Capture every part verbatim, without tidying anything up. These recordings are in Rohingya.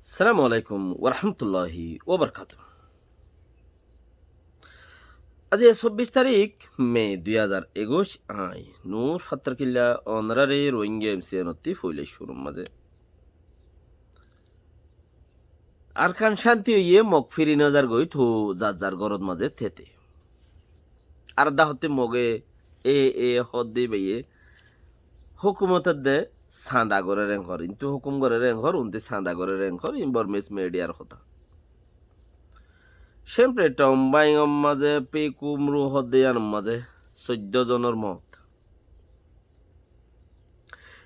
Assalamu alaikum warahmatulláhi wabarakátuhu. Aijja sobbic tarík me dui házar ekuic, añí Nur Fattarkilla, onoráre Rohingya M C N ottú foila cúrur mazé. Arkan cánti óiye, Mok firi no zargói, toóu zar zar górot mazé téte. Ar dahótte Moge e e hoódde baiye hókumot edde sañda gorér enkor, intú hókum gorér enkor, untú sañda gorér enkor, in Bormis midiyar hotá. Cémpre Tombáingor mazé, Pikumru hoódde yíanor mazé soiddó zonor moot.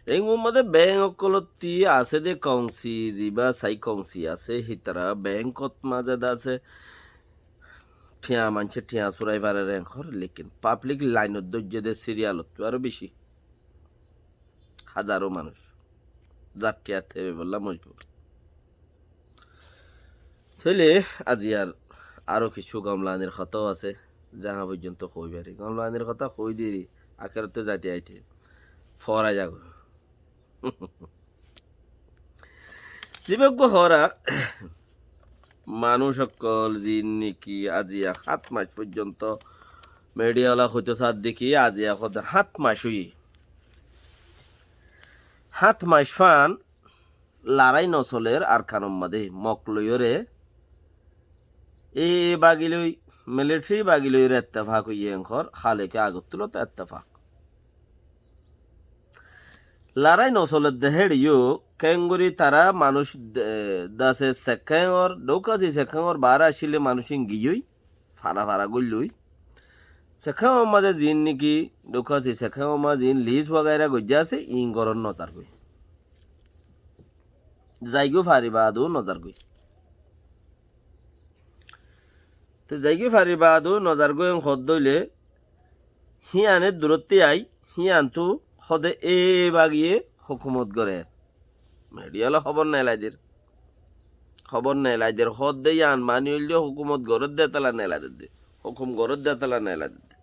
Eñgor mazé beéng ókkolottí asé dé kounsi, zibá sai kounsi asé, hítara beéngkot mazé dé asé, thiañ maincé thiañ súrai farer enkor, lekin pablik lainot dóijje dé siriyalottú aró bicí. Házaro manúic zar thiañ tebebolla mojbur. Tóile aijjar aró kissú gomlanir hotáó asé, zaháñ foijjonto hoói fari. Gomlanir hotá hoói diri, akérotte zaite aite foórai zagói. Zibá uggúa hoóra, manúic ókkol ziín niki aijja hát mac foijjonto midiyala hoitó sádde ki, aijja hoódde hát mac óiye. Hát mac fán larái nosolér Arkanor mazé, Mok loiyóre, e bagi loi, militari bagi loiyóre ettefak óiye enkor, háleke agottú lóti ettefak. Larái nosolér dé héçe yó, keéngorí tará manúic de-, dase sekkéngor, dhoukasi sekkéngor baáre accíle manúic ín giyói, fara fara goillói. Sekkéngor mazé ziín niki dhoukasi sekkéngor mazé ziín lis wagaira goijjé asé, iín górot nozargói. Zaigói fari baade nozargói. Te zaigói fari baade nozargói en hoódde óile, híane durótti ai, híantu hoóde e bagiye hókumot gorér. Midiyala hóbor neelai der. Hóbor neelai der, hoódde yían mani óilde hókumot gorédde etala neelai der de. Hókum gorédde etala neelai der de.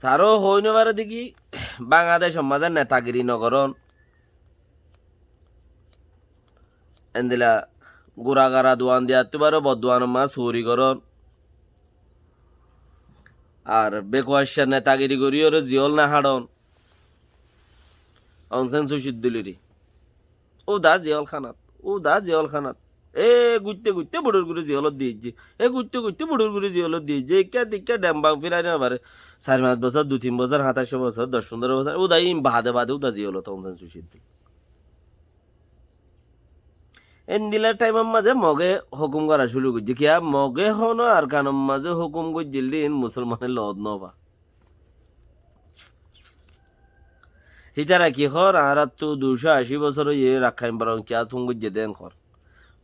Taró hoói no fare dé ki, Bangladecor mazé netagiri no gorón. Endilla gura gara duan diyattú baró bodduanor mazé suri gorón. Ar bekuaccá netagiri goríyoré ziyól no háçon. Aung San Suu Kyi duliri. Uda ziyól hánat, uda ziyól hánat. E guitte guitte buçur guri ziyólot diyéijje. E guitte guitte buçur guri ziyólot diyéijje. Ekká dikká dem bang firai no fare. Sair fañs bosór, dui tin bosór, hátaicco bosór, doc fundoro bosór. Uda ín baade baade uda ziyólot Aung San Suu Kyi dil. Endilla thaimor mazé Moge hókum gora cúru goijjé. Kiyá Moge hono Arkanor mazé hókum goijjíl dé ín musolmane loot no fa. Hítara ki hoór, añáráttu duicó ací bosór óiye Rakkain Borong kiyá tún goijjé dé en hoór.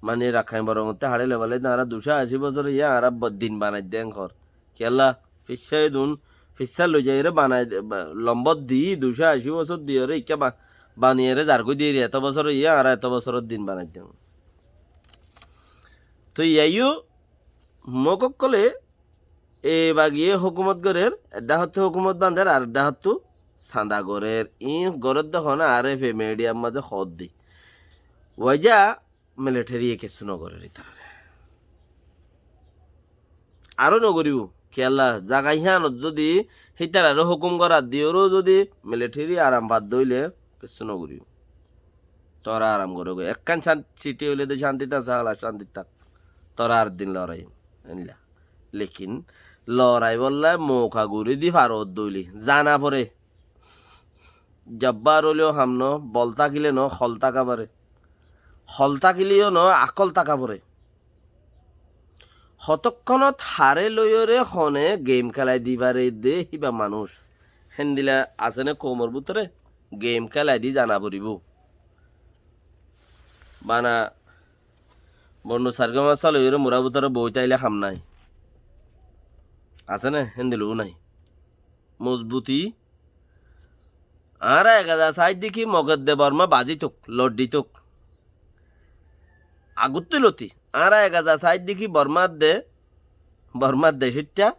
Mani Rakkain Borongottú haçé loi félai dé, añára duicó ací bosór óiye añára bo-, din banai dé en hoór. Kiyólla, fissá edún, fissá loi zaiyóre banai de, ba-, lombót di, duicó ací bosór diyoré ikká ba-, baniyóre zargói diyóre, etó bosór óiye, añára etó bosóror din banai dé en hoór. Toi yaiyó, Mok ókkolé e bagiye hókumot gorér, edda hottú hókumot bandér, ar edda hottú sañda gorér. Iín gorédde hone R F A midiyar mazé hoódde. Waja militariye kessú no gorér ítarare. Aró no goríbo. Kiyólla, zaga híanot zodi hítarare hókum gorar diyoró zodi militari aram fadde óile kessú no goríbo. Tora aram gorógoi. Ekkán cán-, siti óile de cántit asé, hála cántit tak. Tora ar din lorai. Endilla. Lekin lorai bolla mouka gorí di faro dóile. Zana fore. Jabbar óileyo ham no, bol tákile no, hol táka fore. Hol tákile yó no, akkol táka fore. Hotókkonot haré loiyóre hone geim kélai di fare dé híba manúic. Héndilla asé né koumor bútore? Geim kélai di zana foribó. Bana Bondu Sargóma saloiyóre mura bútore boói táile ham nái. Asé né? Héndilla ó nái. Mozbuti. Añára ek haza saáidde ki Mogedde Bormá bazítok, loddítok. Aguttú loti. Añára ek haza saáidde ki Bormádde, Bormár decóitta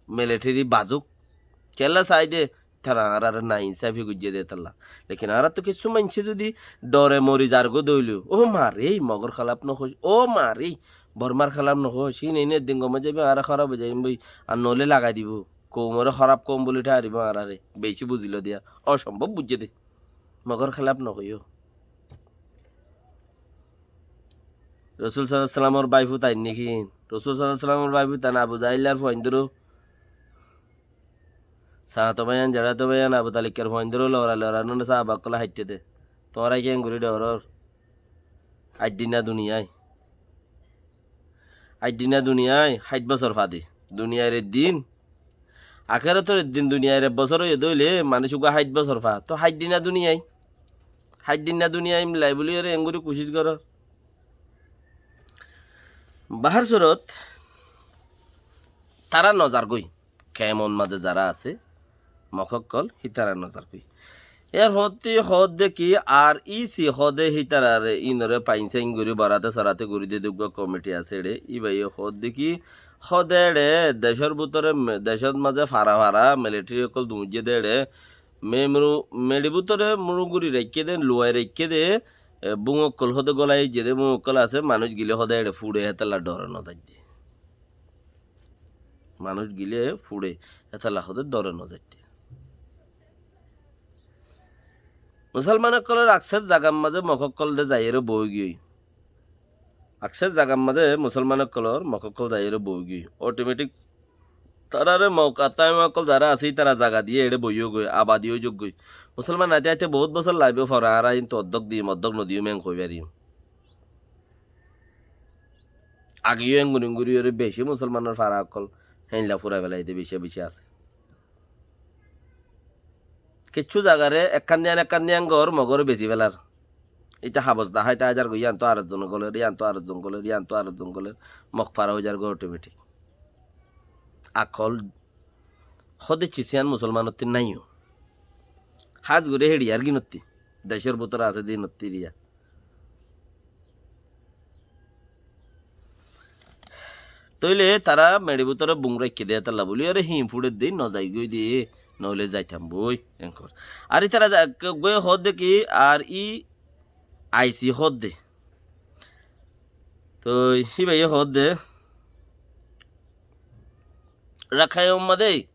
militeri bazúk. Kiyólla saáidde, Tará añáráre nainsáfi goijjé dé hétolla. Lekin añáráttu kessú maincé zudi dhore mori zargói dé óile, "Ó maré, Mogór kélaf nohoóis, ó maré, Bormar kélaf nohoóis, híin eddin gom ói zaibou, añára hóraf ói zaiyum boi, ar noóile lagai dibou, koumoré hóraf koum buli tháiya dibou añáráre, beci buziló diya." Ócombób buijjé dé, Mogór kélaf nohoiyó. Rosúl sallallahu alaihi wasallamor báifuta ainné ki? Rosúl sallallahu alaihi wasallamor báifuta na Abu Jahillar fuaindóro. Sañto báiyan, zeçáto báiyan, Abu Talikkar fuaindóro lora lora nune sáhaba ókkole háitte dé. Tuáñra kiyán gorí dhorór? Aiddina duniyai. Aiddina duniyai, háit bosór fade. Duniyair eddin. Akérotor eddin duniyair ek bosór óiye dé óile, manúic uggúa háit bosór fa. Tó háit dina duniyai. Háit dina duniyai milai buli ore engori kucíc gorór. Bahár surot, tará nozar goi. Kemon mazé zará asé, Mok ókkol, hítara nozar goi. Ér hoódde, hoódde ki, ar isi hoódde hítarare, inore fain sain gorí borate sorate gorí de dé uggúa komiti asé eçé. Íbaye hoódde ki, hoódde eçé decór bútore me-, decór mazé fara fara militeri ókkol duñijjé dé eçé, me-, muru-, meçi bútore muru gorí raikké dé, luwai raikké dé, e, bung ókkol hoódde gólai aijjé dé, bung ókkol asé, manúic gile hoódde eçé fuçe, hétolla dhore nozaidde. Manúic gile fuçe, hétolla hoódde dhore nozaidde. Musolman ókkolor aksar zagar mazé Mok ókkol de zaiyóre boói giyói. Aksar zagar mazé Musolman ókkolor Mok ókkol zaiyóre boói giyói. Otometik taráre Mok ar Táima ókkol zará asé, ítara zaga diyé eçé boiyói goi, abadi ói zouggói. Musolman aite aite boóut bosór laibóu, fore añára kintu oddók diyum, oddók nodiyum, en hoi fariyum. Age yó engori engori yóre beci Musolmanor fara ókkol héinla furai félai de beci beci asé. Kessú zagare ekkán diyan ekkán diyan gór Mogore besi félar. Ita habos dahái dahái zargoi, yiántu ar ekzon golér, yiántu ar ekzon golér, yiántu ar ekzon golér, Mok fara ói zargoi otometik. Akol hóde cis yián Musolmanottí nái yó. Hás gorí héçiyar gínottí, decór bútore asé dé ínottí eriya. Tóile tará meçi bútore bung raikké dé hétolla bóli, aré híin fúçer dé, nozaigói dé, noóile zaitam bói, enkor. Ar ítara za-, ke-, goi hoódde ki, ar í aisi hoódde. Toi híbaye hoódde, Rakhain mazé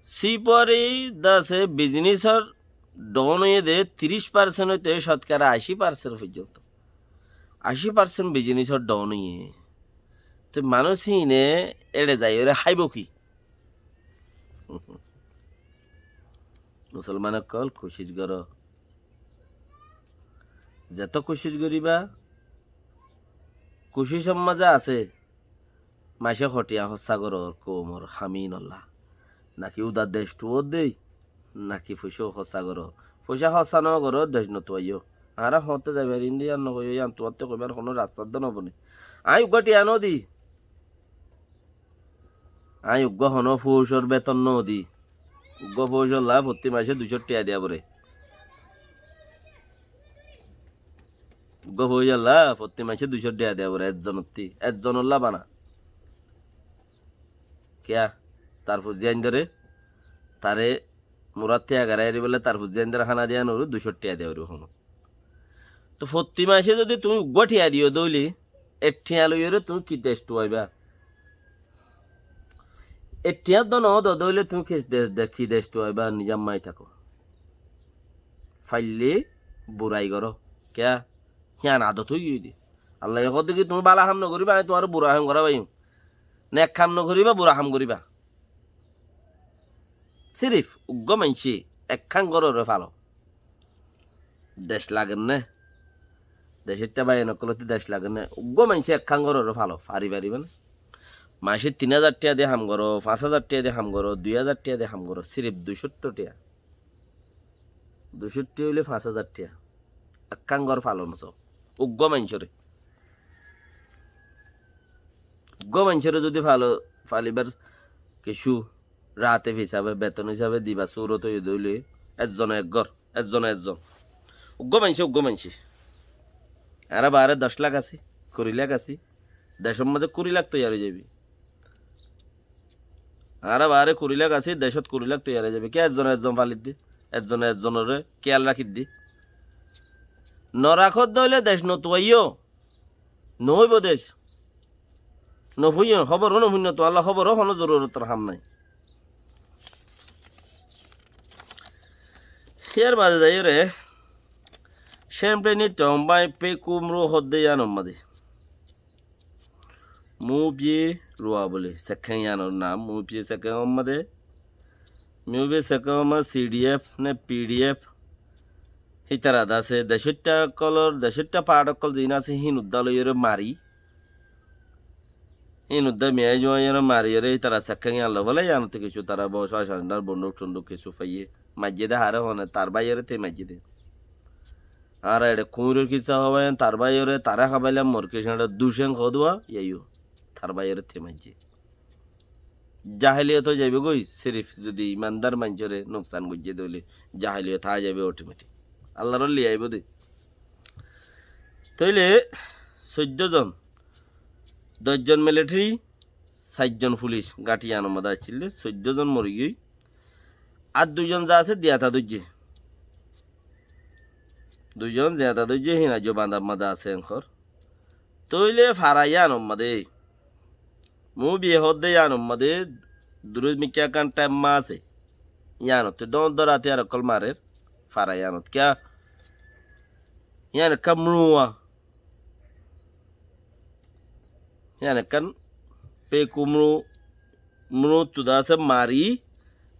Sípari dase bizinisor dhoón óiye dé tiríc parsent óite cótkara ací parsent foijjonto. Ací parsent bizinisor dhoón óiye. Te manúic híine éçe zaiyóre háibou ki? Musolman ókkol, kucíc goró. Zeto kucíc goríba, kucícor mazé asé, maicé hoçé tiañ hóssa gorór koumor háminolla. Naki uda dec tuwódde, naki foicá hóssa gorór. Foicá hóssa nógorór, dec notuwaiyó. Añára hoóñtte zai farim dé, yían nohoiyó, yían tuáñtte hoibár honó rasta dé nobone. Aññí uggúa tiañ nódi. Aññí uggúa honó foucór beton nódi. Uggúa foucólla fottí maicé duicó tiañ diya foré. Uggúa foucólla fottí maicé duicó tiañ diya foré, ekzonottí, ekzonolla bana. Kiyá? Tar fuain dóre, taré murát tiañ garai eribólla tar fuain dóre hána diya noforé, duicó tiañ diya foré honó. Toi fottí maicé zodi tuñí uggúa tiañ diyó dé óile, ek tiañ loiyóre tuñí ki dec tuwaibá? Ek tiañ dó noó dó dé óile tuñí ki dec, dec, ki dec tuwaibá? Nizam mai táko. Faillé burai goró. Kiyá? Híyan adot ói giyói dé. Allaye hoódde ki tuñí bála ham nogoríba, aññí tuáñre bura ham gorábaiyum. Nek ham nogoríba, bura ham goríba. Sirif uggúa maincé ekkán góroré falo. Dec lager né? Decóitta báiyain ókkolótti dec lager né? Uggúa maincé ekkán góroré falo, fari faribá né? Maicé tin házar tiañ di ham goró, fañs házar tiañ di ham goró, dui házar tiañ di ham goró, sirif duicótto tiañ. Duicótto tiañ óile fañs házar tiañ. Ekkán gór falo no só. Uggúa maincóre. Uggúa maincóre zodi falo, falibar kessú ratef hísabe, beton hísabe diba surot óiye dé óile, ekzone ek gór, ekzone ekzon. Uggúa maincé, uggúa maincé. Añára baáre doc lak así, kuri lak así. Decór mazé kuri lak toiyar ói zaibi. Añára baáre kuri lak así, decót kuri lak toiyar ói zaibói. Kiyá ezzone ezzon falidde, ezzone ezzonoré kiyál rakidde. Norakódde óile dec notuwaiyó, noóibou dec. Nofuiyo, hóboró nofuinno, tuálla hóboró honó zorurotor ham nái. Yar bade zaiyóre, Cempreni Tombái Pekumru hoddé yíanor mazé. Mupye Rua buli, Sekkén yíanor nam, Mupye Sekkén or mazé. Mupye Sekkén or mazé C D F ne P D F, hítara dase, decóitta ókkolor, decóitta paáth ókkol ziín asé, híin uddá loiyóre mari. Híin uddá miyai juaiyóre mariyóre ítara Sekkén yían loi félaiye, yíanottú kessú tará bou cóic añcdar bondúk tondúk kessú faiyé. Maijjé dé haré hone, tar báiyoré te maijjé dé. Añára eçé kuñiror kissá hoóba yían, tar báiyoré tará hábailam, mor kessú eçé ducén hoóduwa, yíaiyó. Tar báiyoré te maijjé. Jahiliyot ói zaibói goi, sirif zodi imandar maincóre nuksan goijjé dé óile, jahiliyot aái zaibói otometik. Allar óli aibóu dé. Tóile soiddó zon, doc zon militeri, sair zon fulic gáñthi yíanor mazé accíl dé, soiddó zon morigiyói. Ar dui zon ze asé diyata dóijje. Dui zon ziyata dóijje, híin aijjó bañdar mazé asé enkor. Tóile fara yíanor mazé, Mupye hoódde yíanor mazé durus mikká ekkán thaim asé. Yíanottú dóñr dóñr átiyar ókkol marer, fara yíanot. Kiyá? Yían ekkán mrua. Yían ekkán Pekumru, mruttu dase mari,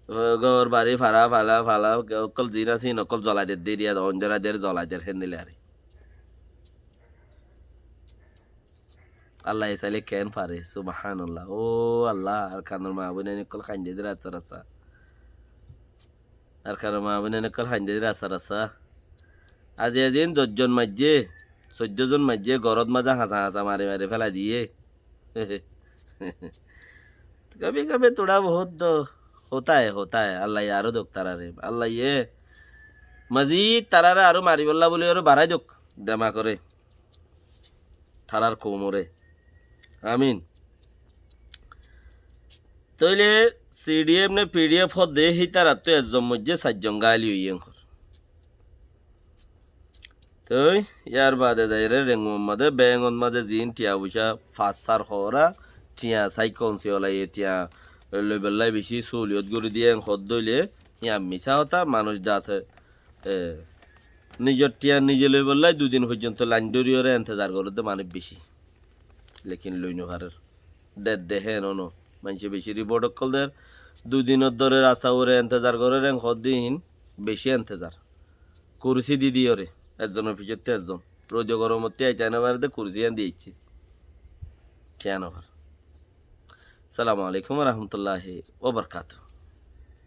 gór bari fara, fala, fala, ókkol ziín asé, híin ókkol zolai der, der, yían oñjora der, zolai der, héndilla aré. Allaye sailé keén fare, subhánallah. Ó Allah, Arkanor maa-boinain ókkol haindé dé rasta rasta. Arkanor maa-boinain ókkol haindé dé rasta rasta. Azi azi doc zon maijjé, soiddó zon maijjé, gorot mazé hañsa hañsa mari mari félai diyé. Kabhi kabhi tóra bohut do hota hai, hota hai. Allaye aró dok tarare. Allaye mazid tarare aró maribolla buli aró barái dok. Demakore. Tarar koumore. Amin. Tóile C D F ne P D F hoódde hítarattú ezzon moijjé, sair zon gáli óiye enkor. Toi yar bade zaiyóre Rengumor mazé, Beéngot mazé ziín thiañ foicá fas sar hoóra, thiañ sai konsi olaye thiañ loibollá bicí súliyot gorí diyé en hoódde óile, yián misá hotá, manúic de asé, e, nizor thiañ nize loibollá dui din foijjonto lain dóriyoré entezar gorédde manúic bicí. Lekin loi nofarér. Der de héen no. Maincé bicí riport ókkol der. Dui dinor dóre rasta uore entezar gorér en hoódde híin bicí entezar. Kursi di diyóre, ezzonor fisóttu ezzon. Roide goromottú aitá nofaré dé kursi yián di aiccé. Kiyá nofar. Assalamu alaikum wa rahmatullahi wa barakatuhu.